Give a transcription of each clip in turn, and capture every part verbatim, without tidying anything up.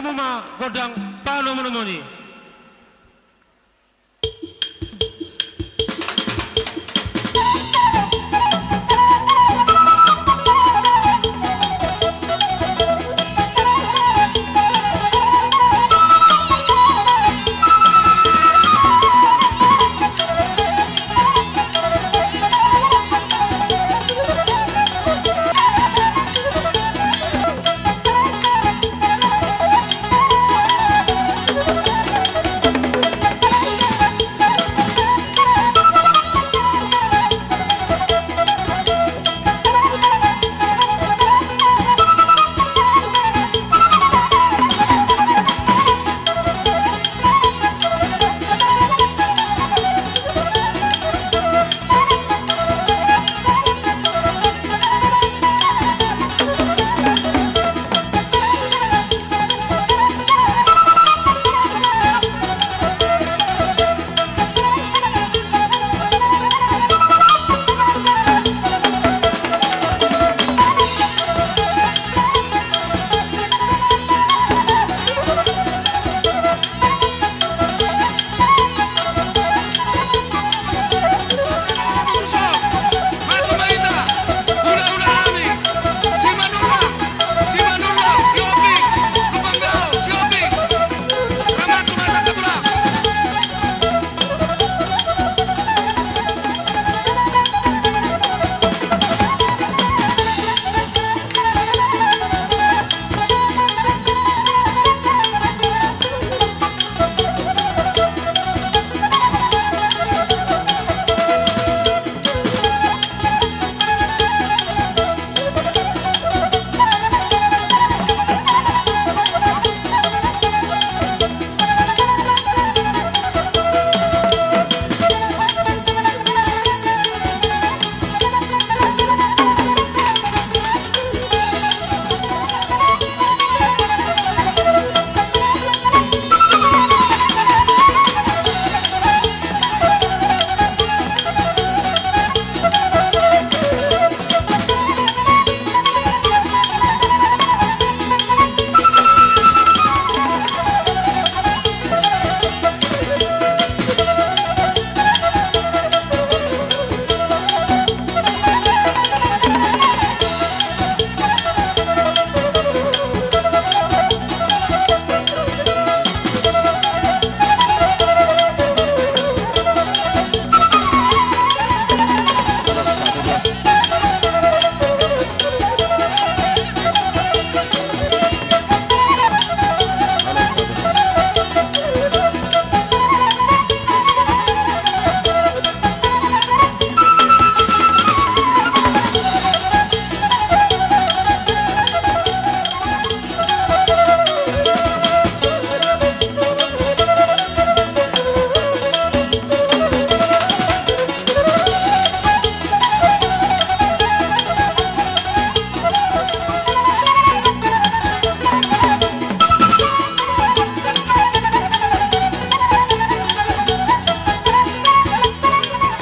Hamu ma gondang panomunomu i.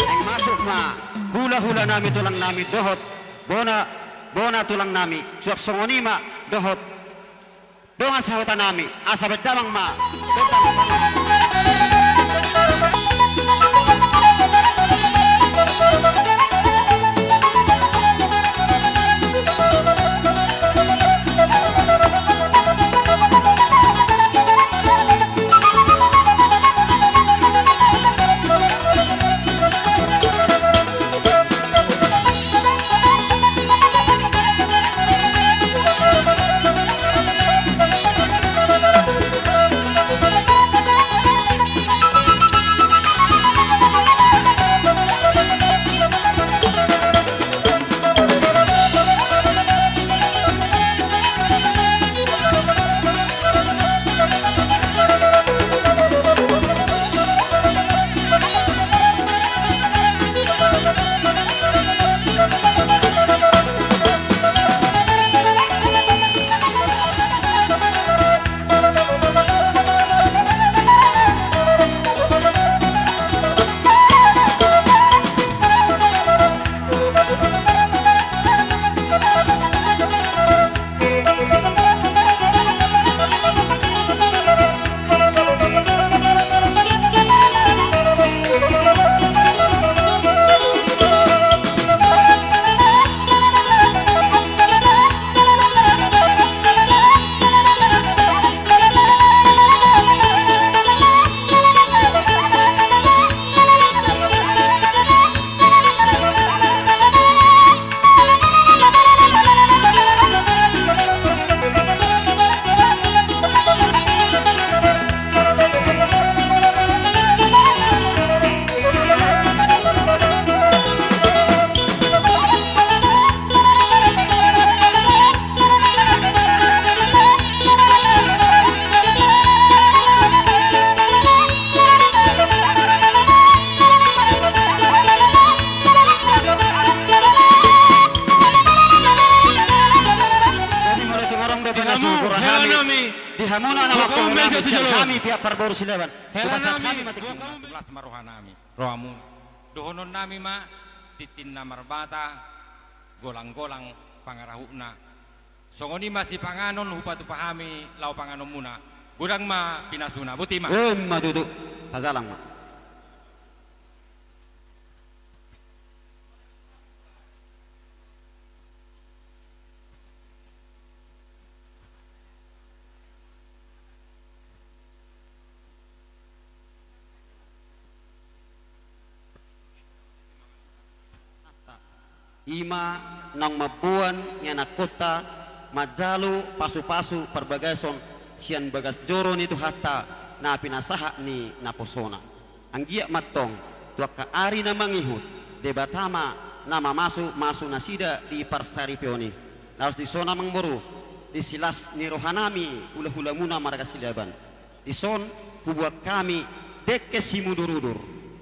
Naeng masuk ma hula-hula nami, tulang nami dohot bona, bona tulang nami, suang songon i ma dohot dongan sahuta nami, asa baen damang ma. Hamuna na mangkohon hami sian hami pihak parboru Silaban. Hela nami, hami ma tingki. Las ma roha nami, rohamu. Dohonon nami ma, tintin na marbata, golang-golang pangarahutna. Songon i ma sipanganon hupatupa hami laho panganonmuna. Godang ma pinasuna, boti ma. Emma tutu. Tajalang ma. I ma naung mamboan ni anakkonta manjalo pasu-pasu parbagason sian bagas joro ni Tuhanta na pinasahat ni naposona. Anggiat ma antong tu angka ari na mangihut, Debata ma na mamasu-masu nasida di parsaripeon i. Laos dison amangboru, di silas ni rohanami hula-hulamuna marga Silaban. Dison hubuat hami dengke simudur-udur,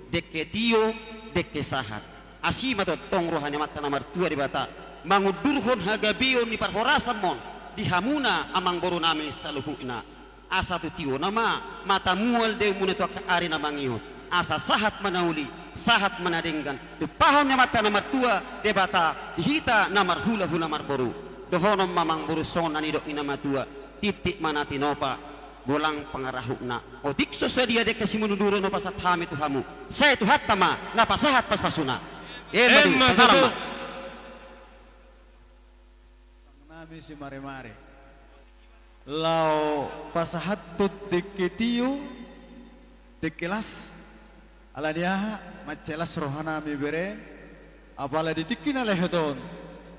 dengke tio, dengke sahat. Asi ma tongtong roha ni Amanta na martua Debata mangundurhon hagabeon ni parhorasanmon di hamuna amangborunami saluhutna. Asa tu tiona ma mata mual daumuna tu angka ari na mangihut. Asa sahat ma na uli, sahat ma na denggan. Tumpahon ni Amanta na martua Debata di hita na marhula-hula marboru. Dohonon ma amangboru songon na nidok ni na matua, tintin ma na tinopa, golang pangarahutna. Otik so sadia dengke simudur-udur na pasahat hami tu hamu, sai Tuhanta ma na pasahat pasu-pasuna. Emma tutu. Emma tutu. Tajalang ma. Nami simare-mare. Laho pasahathon dengke tio, dengke las. Alani aha, mansai las rohanami bere, apala di tingki na lehet on,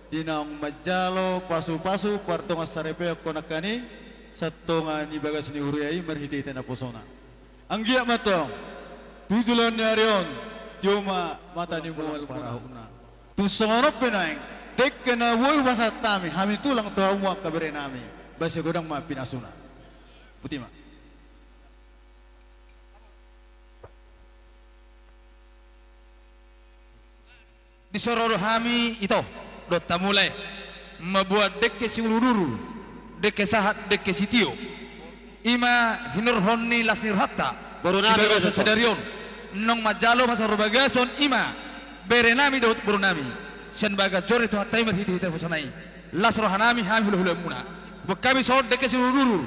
di naung manjalo pasu-pasu pardongan saripeon nangkaning, satonga ni bagas ni huria i marhite-hite naposona. Anggiat ma antong tu joloan ni ari on, tio ma mata ni mual pangarahutna. Tung songon on pe nuaeng, dengke na boi hupasahat hami, hami tulang tu hamu angka berenami, basa godang ma pinasuna. Boti ma. Dison ro do hami ito, dohot hamu lae, mamboan dengke simudur-udur, dengke sahat, dengke sitio. I ma hinorhon ni las ni rohanta. Borunami, di bagasan sadari on, naung manjalo pasu-pasu parbagason, i ma berenami dohot borunami. Sian bagas joro ni Tuhanta i marhite-hite naposona i. Las rohanami hami hula-hulamuna. Hubuat hami dison dengke simudur-udur.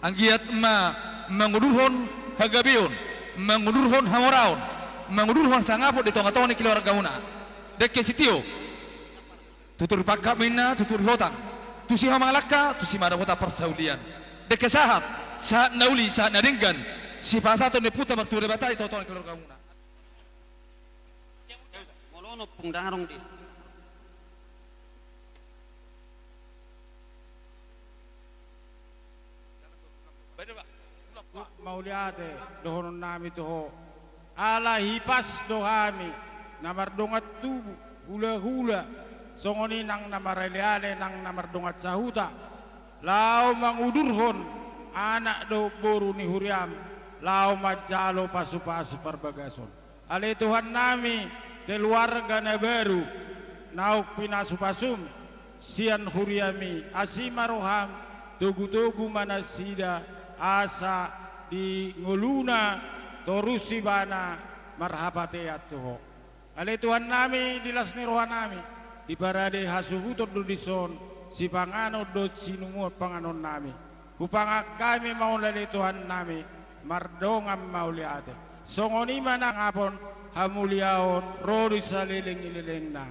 Anggiat ma mangundurhon hagabeon, mangundurhon hamoraon, mangundurhon hasangapon di tonga-tonga ni keluargamuna. Dengke sitio. Tutur pangkap ma ninna, tutur hotang. Tusi hamu mangalangka, tusi ma dapotan parsaulian. Dengke sahat, sahat na uli, sahat na denggan. Sipasahathon ni Ompunta Martua Debata di tonga-tonga ni keluargamuna. Molo on Ompung, dang adong di. Mauliate dohononnami tu ho. Ala hipas do hami na mardongan tubu, hula-hula, songon i nang na marale-ale, nang na mardongan sahuta, laho mangudurhon anak dohot boru ni huriam, laho manjalo pasu-pasu parbagason. Ale Tuhannami, keluarga na baru naung pinasu-pasum sian huriami, asi ma roham, togu-togu ma nasida, asa di ngoluna torus ibana marhapatean tu ho. Ale Tuhannami, di las ni rohanami, diparade hasuhuton do dison, sipanganon dohot sinumuan panganonnami. Hupangan hami ma on ale Tuhannami, mardongan mauliate. Songon i ma nang apon hamuliaon ro di saleleng ni lelengna.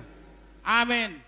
Amen.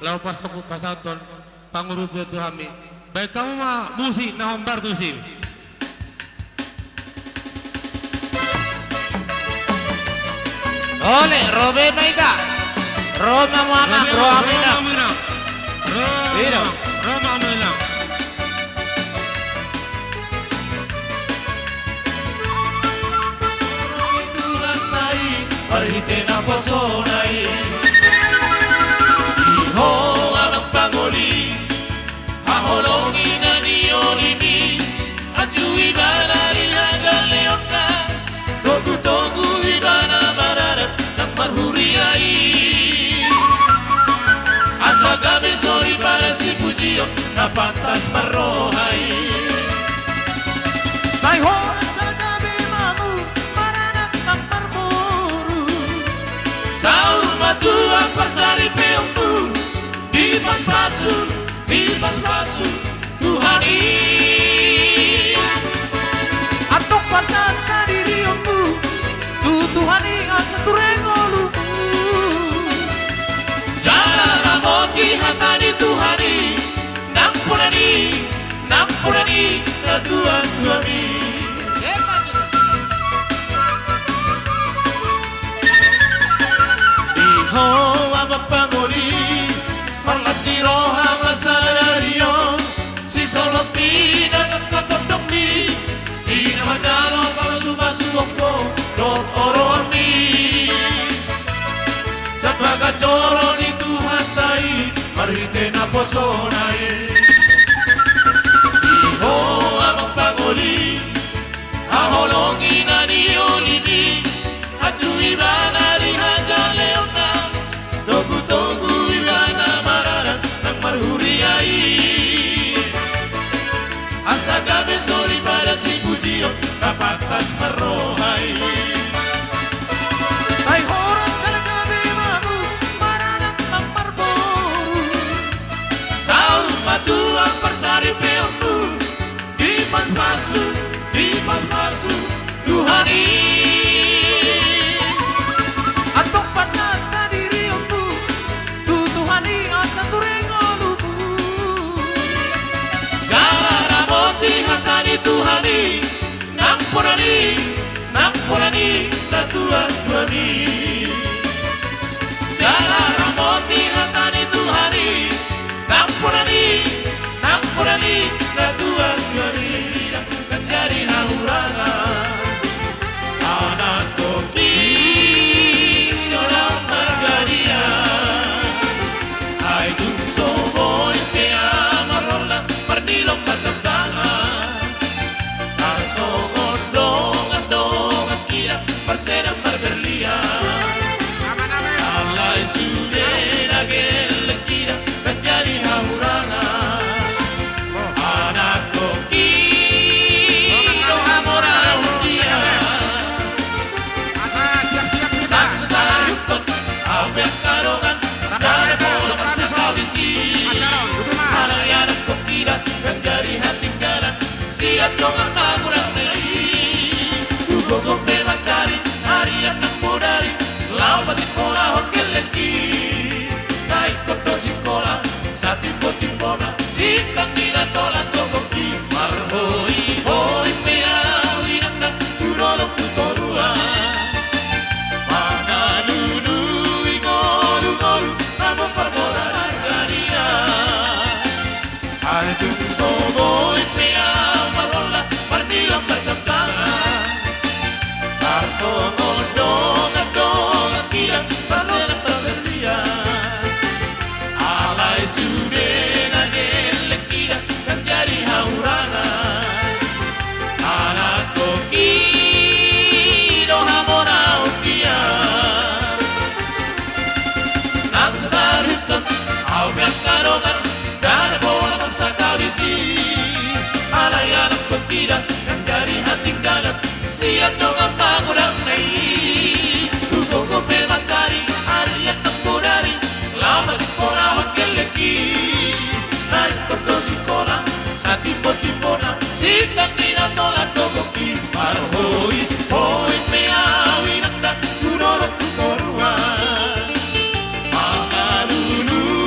Laho pasaut, pasaut tu pangurupion tu hami. Baen hamu ma musik na hombar tusi. Ole, ro be ma hita. Ro ma hamu, ro ma hamu, ro ma hamu. Ro ma hamu. Tuhanta i, marhite naposona i. Di ho amang pangoli, haholongi na niolimi. Atiu ibana di hagaleonna, togutogu ibana maradat nang marhuria i. Asa gabe soripada sipujion na pantas marroha i. Sai horas jala gabe ma hamu maranak nang marboru. Saur matua parsaripeonmu, dipaspasu, dipaspasu Tuhan i. Antong pasahat hadirionmu tu Tuhan i asa ture ngolumu. Jala ramoti hata ni Tuhan i, nang podan i, nang podan i, na tuan tu hami. Di ho amang pangoli, marlas ni roha ma sadari on, sisolhotmi na nangkatondongmi, di na manjalo pamasumasu on dohot oroanmi. Sian bagas joro ni Tuhanta i, marhite naposona i. Di ho amang pangoli, haholongi na niolimi. Atiu ibana di hagaleonna, togutogu ibana maradat nang marhuria i. Asa gabe soripada sipujion na pantas marroha i. Sai horas jala gabe ma hamu maranak nang marboru. Saur matua parsaripeonmu, dipaspasu, dipaspasu Tuhan i. Antong pasahat hadirionmu tu Tuhan i asa ture ngolumu. Jala ramoti hata ni Tuhan i, nang podan i, nang podan i, na tuan tu hami. Jala ramoti hata ni Tuhan i, nang podan i, nang podan i, na tuan tu hami. Ndang jadi hahurangan, anak toki, dohot marga dia. Ai tung so boi pe ahu marhola, mardilok margantangan. Tarsongon dongan-dongan kida, marsedam marberlian. Alai sude na gelleng kida, ndang jadi hahurangan. Anak toki, dohot marga dia. Ndang so tarihuthon ahu pe angka dongan, ndada pola marsakabisi. Alai anak toki, ndang jadi hatinggalan sian dongan na godang na i. Hugogo pe mancari arian nang bodari, laho pasingkolahon gellengki. Na ingkon do singkola satimbo-timbona, sintang ni na tola togongki. Marhoi-hoi pe ahu inangna, tu dolok tu toruan, mangalului ngolu-ngolu na boan marbola marga dia. Ai tung so boi pe ahu marhola, mardilok margantangan. Tarsongon dongan-dongan kida, marsedam marberlian. Alai sude na gelleng kida, ndang jadi hahurangan. Anak toki, dohot marga dia. Ndang so tarihuthon ahu pe angka dongan, ndada pola marsakabisi. Alai anak toki, ndang jadi hatinggalan sian dongan na godang na i. Hugogo pe mancari arian nang bodari, laho pasingkolahon gellengki. Na ingkon do singkola satimbo-timbona, sintang ni na tola togongki. Marhoi-hoi pe ahu inangna, tu dolok tu toruan, mangalului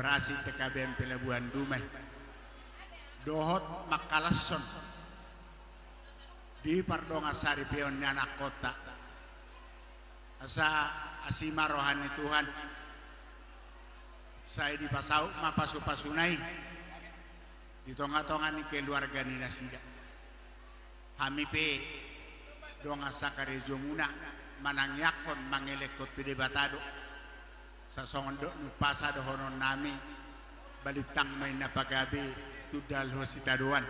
Federasi T K B M Pelabuhan Dumai dohot mangkalashon di pardongan saripeon ni anakkonta. Asa asi ma roha ni Tuhan, sai dipasaut ma pasupasuna i di tongatonga ni keluarga ni nasida. Hami pe dongan sakarejomuna manangiangkon, mangelekhon tu Debata do. Sasongon dok ni umpasa dohononnami, balintang ma inna pagabe, tundalhon sitadoan.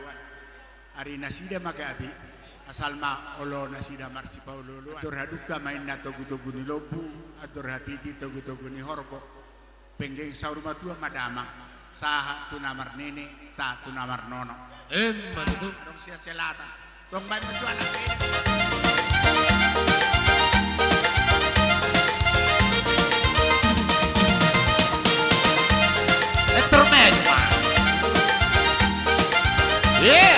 Ari nasida ma gabe, asal ma olo nasida marsipaolooloan. Andor hadungka ma inna togutogu ni lombu, andor hatiti togutogu ni horbo. Penggeng saur matua ma damang, sahat tu na marnini, sahat tu na marnono. Emma tutu. Adong sian selatan. Tong baen ma tu anak ini. Intermezzo. Yeah.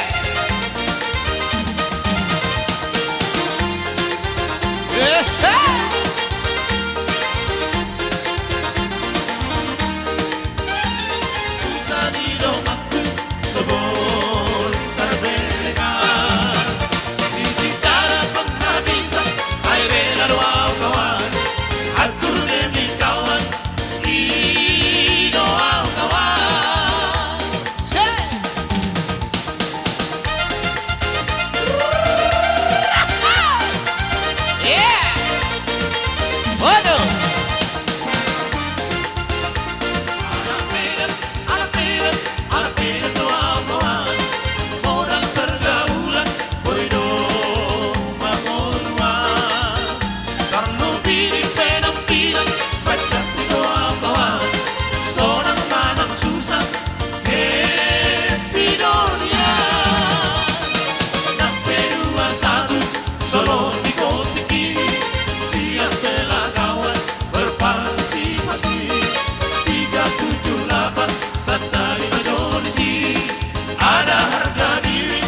Ada harga diri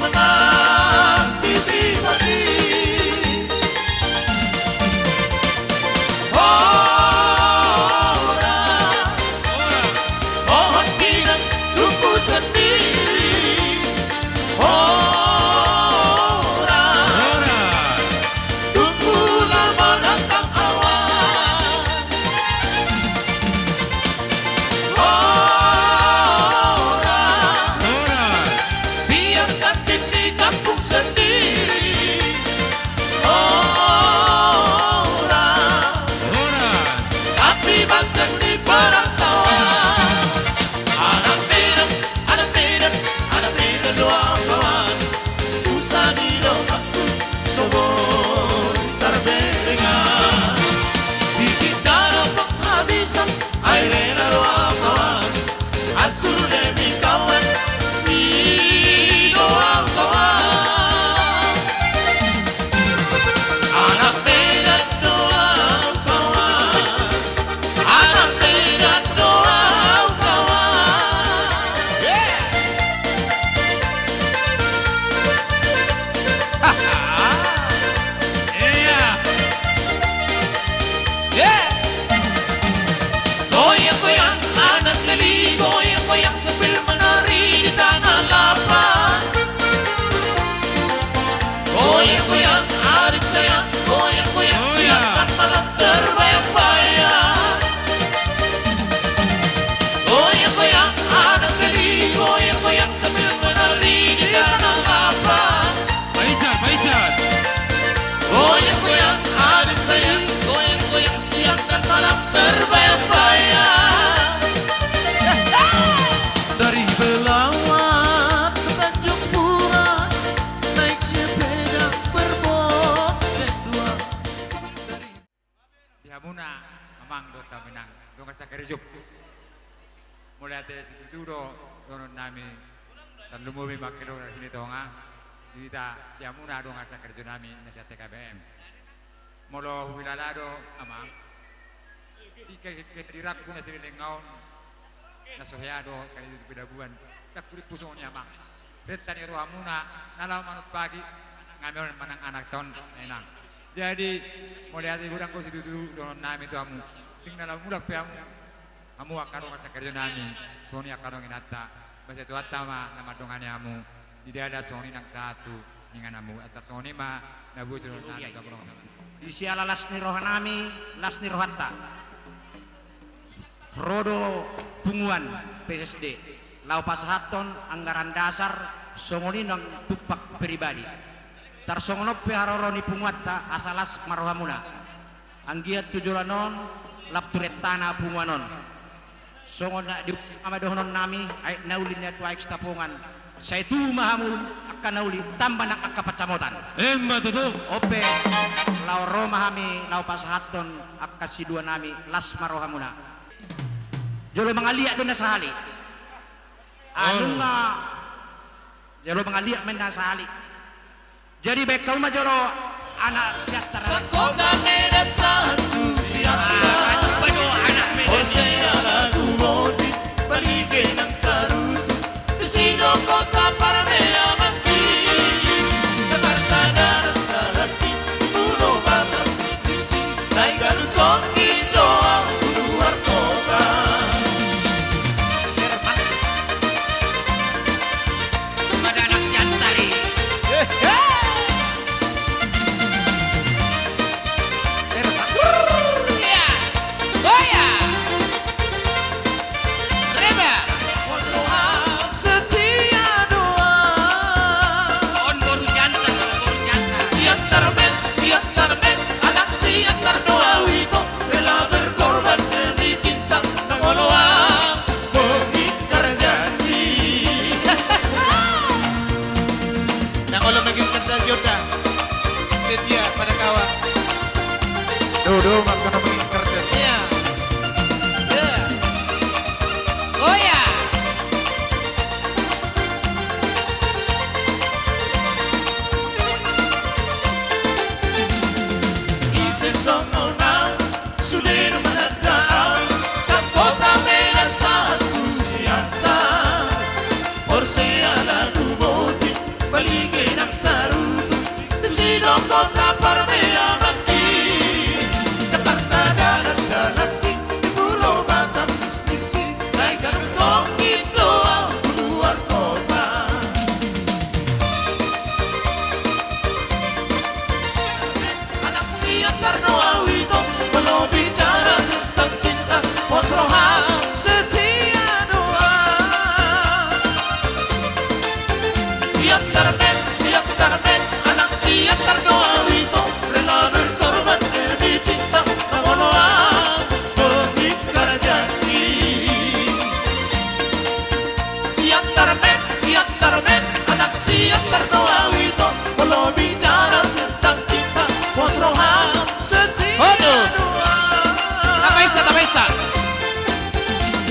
mengantisipasi. Ora, pohon pinang tumbuh sendiri. Ora, ora. Tunggulah menatap awan. Ora, ora. Biarkan di kampung sendiri. Ora, ora. Tapi bahkan di perantauan. Anak Medan, anak Medan, anak Medan do au kawan. Susah ni donganku, songon tarberengan. Di kita ada penghabisan, airena do au kawan. Ansur demi kawan, i do au kawan. Anak Medan do au kawan. Anak Medan do au kawan. Iya. Iya. Goyang-goyang anak lili, goyang-goyang sambil menari di tanah lapang. Goyang-goyang adik sayang, goyang-goyang siang dan malam terbayang-bayang. Goyang-goyang anak lili, goyang-goyang sambil menari di tanah lapang. Baijan, baijan. Goyang-goyang adik sayang, goyang-goyang siang dan malam terbayang-bayang. Dari Belawan ke Tanjung Pura, naik sepeda berbonceng dua. Di hamuna amang dohot hamu inang, dongan sakarejom. Mauliate situtu do dohononnami, tarlumobi ma angka dongan na di tonga, di hita, di hamuna dongan sakarejom nami na sian T K B M. Molo huhilala do amang, di ke-, kehadiranku na saleleng on, na so hea do kali di Pelabuhan, ndang hurippu songon i amang. Renta ni rohamuna na laho manumpahi, nga meon manang anakta on na inang. Jadi mauliate godang do situtu dohononnami tu hamu. Dang na laho mulak pe hamu, Hamu angka dongan sakerjo nami, songon i angka dongan inanta, basa Tuhanta ma na mandongani hamu, didada songon i nang sahat tu inganan hamu, asa songon i ma na boi sidohonon nami tu hamu dongan. Di siala las ni roha nami, las ni rohanta. Ro do punguan P S S D laho pasahathon anggaran dasar songon i nang tumpak pribadi. Tarsongon on pe haroro ni punguanta asa las ma rohamuna. Anggiat tu joloan on lam tu rentana punguan on. Songon na di ama dohonon nami, aek na uli na tu aek Sitapongan. Sai tubu ma hamu angka na uli, tamba nang angka pansamotan. Emma tutu. On pe laho ro ma hami laho pasahathon angka siduanami, las ma rohamuna. Jolo mangaliat do na sahali. Anu nga jolo mangaliat ma na sahali. Jadi baen hamu ma jolo anak Siantar. Sangkota Medan sahat tu Siantar. Ah, anak Medan. Porsea lagu boti, balige nang tarutung. Disi do kota parmeamanki. Jakarta dalan dalanki, Pulo Batam bisnissi. Sai ganup tonggi do au tu luar kota. Mada anak Siantar i. Hehe. Iya. Goyang. Reba. Pos roham setia do au. On boru Siantar, boru Siantar. Siantar men, Siantar men, anak Siantar do au ito. Rela berkorban demi cinta, nang olo au mengingkar janji. Nang olo mengingkar janji, onda setia pada kawan. Dodo, maka mengingkar janji. Iya. Iya. Oh ya. Ise songon au, sude do mananda au, sangkota Medan sahat tu Siantar. Porsea lagu boti, balige nang tarutung, disi do kota parmeamanki. Jakarta dalan dalanki, di Pulo Batam bisnissi, sai ganup tonggi do au tu luar kota. Anak Siantar do au ito, molo bicara tentang cinta, pos roham setia do au. Siantar men, Siantar men, anak Siantar do au ito, rela berkorban demi cinta, nang olo au mengingkar janji. Siantar men, Siantar men, anak Siantar do au ito, molo bicara tentang cinta, pos roham setia do au. Tapaisa, tapaisa.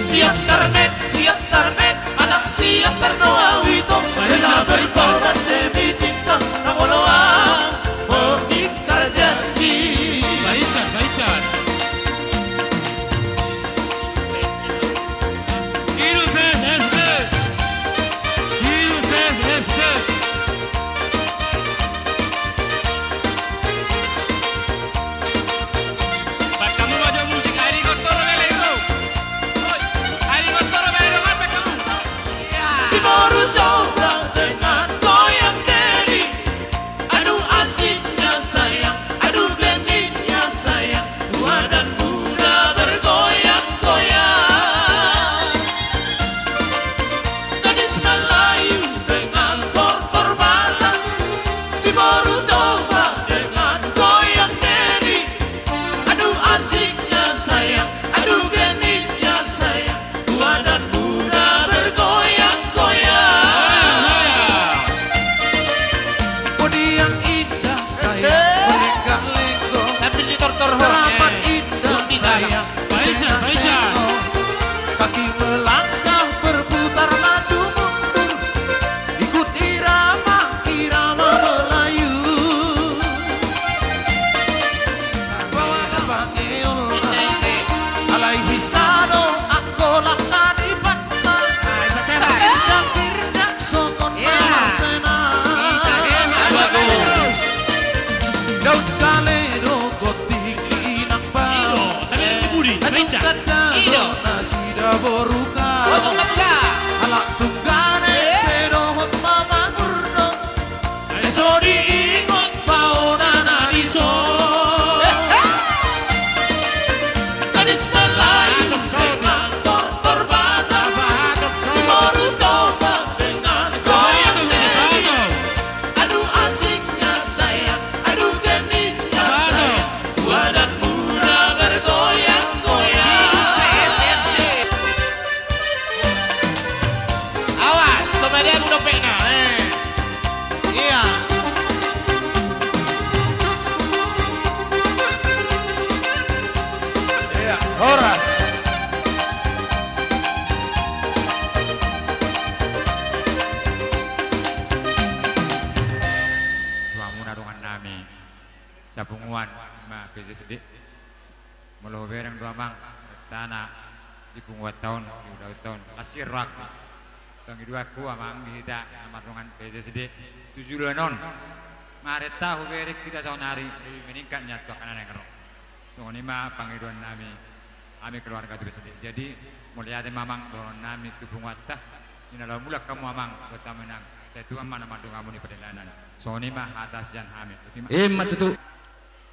Siantar men, Siantar men, anak Siantar do au ito, rela berkorban demi cinta, nang olo au mengingkar janji. Baikan, baikan. Hidup P S S B. Hidup P S S B. Baen hamu ma jo musik, ai ringot do ro bere i. Oi, ai ringot do ro bere i, baen hamu. Siboru Toba dengan Goyang Deli. Aduh asiknya sayang, aduh genitnya sayang, tua dan muda bergoyang-goyang. Gadis Melayu dengan tortor Batak, Siboru Toba dengan Goyang Deli. Aduh asiknya sayang, aduh genitnya sayang, tua dan muda bergoyang-goyang. Bodi yang indah sayang, berlenggak-lenggok. Sambil ditortor ho. Teramat indah sayang, berlenggak-lenggok. Baik, baik. Kaki melangkah berputar maju mundur. Ikut irama, irama Melayu. Bawa na pangeol na. Alai hisa do anggo langka ni Batman. Irjak-irjak songon na sena. Daun kale do gonding inang bau. Ido, tadi di budi, na meja. Ido. Dompetna, eh. Iya. Iya, horas. Suang muna dongan nami. Sapunguan ma P J S D. Molo hubereng do amang, tana di punguanta on, di ulaonta on, las rohangku. Pangidoanku amang di hita na mardongan P J S D tu joloan on. Marhite hubereng hita saonari, lebih meningkat nian tu angka na naeng ro. Songon i ma pangidoan nami, hami keluarga tu P J S D. Jadi, mauliate ma amang dohonon nami tu punguanta, di na laho mulak hamu amang, dohot hamu inang, sai Tuhan ma na mandongani hamu di pardalanan. Songon i ma hata sian hami. Botima. Ima tutu.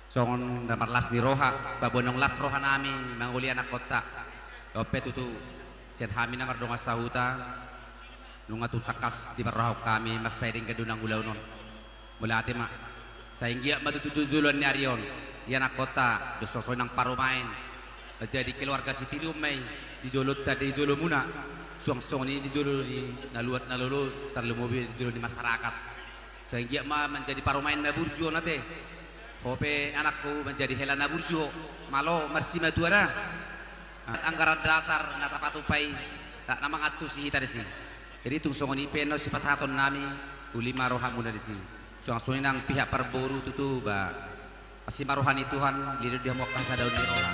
Songon na marlas ni roha, paboa nunga las roha nami mangoli anakkonta. Dope tutu, sian hami na mardongan sahuta, nunga tung tangkas diparrohahon hami mansai denggan do nang ulaon on. Mauliate ma. Sai anggiat ma tutu tu joloan ni ari on, ia anakkonta, dos songon i nang parumaen, manjadi keluarga sitiruon ma i di jolonta, di jolomuna, suang songon i di jolo ni na luat na lolo, tarlumobi di jolo ni masyarakat. Sai anggiat ma manjadi parumaen na burju on ate. Ho pe anakku manjadi hela na burju ho. Malo marsimatua da. Anggaran dasar na tapatupa i, rap na mangantusi hita disi. Jadi tung songon i pe na sipasahaton nami, uli ma rohamuna disi. Suang songon i nang pihak parboru tutu ba. Asi ma roha ni Tuhan, dilehon di hamu angka hasadaon ni roha.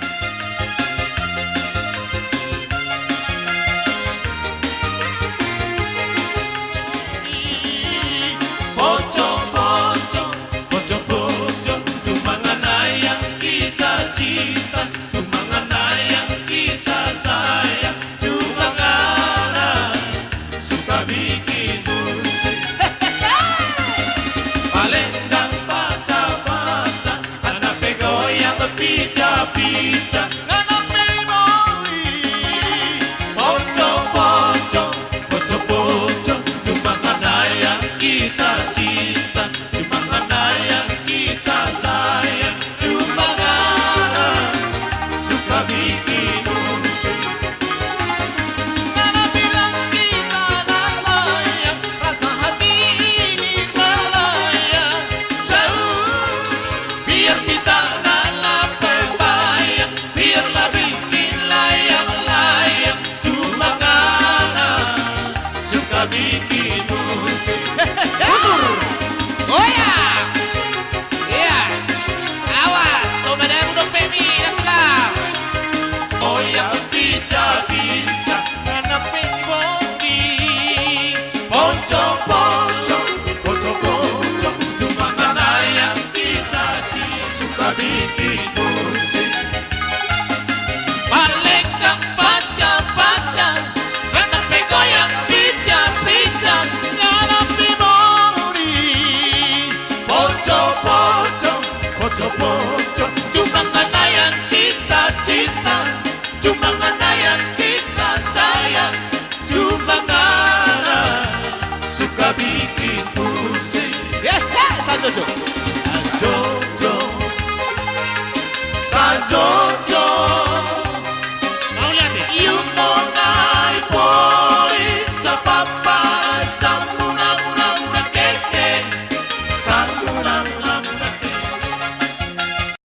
Pocong, pocong, pocong, pocong, tu mangana yang kita cinta, tu mangana yang kita sayang, tu mangana suka bikin musik. Palendang paca-paca, hanape goyang pica-pica, hanape mori. Pocong, pocong, pocong, pocong, tu mangana yang kita cinta, tu mangana yang kita sayang, tu mangana suka bikin musik. Nana bilang kita na sayang, rasa hati ini melayang jauh. Biar kita na lampe bayang, biarlah bikin layang-layang, tu mangana suka bikin musik. Tutur. Oh ya. Iya. Awas, so badamu dompetmi, na tulang. Oh ya, bica-bica, hanape mori. Pocong, pocong, pocong, pocong, tu mangana yang kita cinta, suka bikin musik. Palendang paca-paca, hanape goyang pica-pica, hanape mori. Pocong, pocong, pocong, pocong, tu mangana yang kita cinta, tu mangana yang kita sayang, tu mangana suka bikin musik. Ye, ye, satu, satu.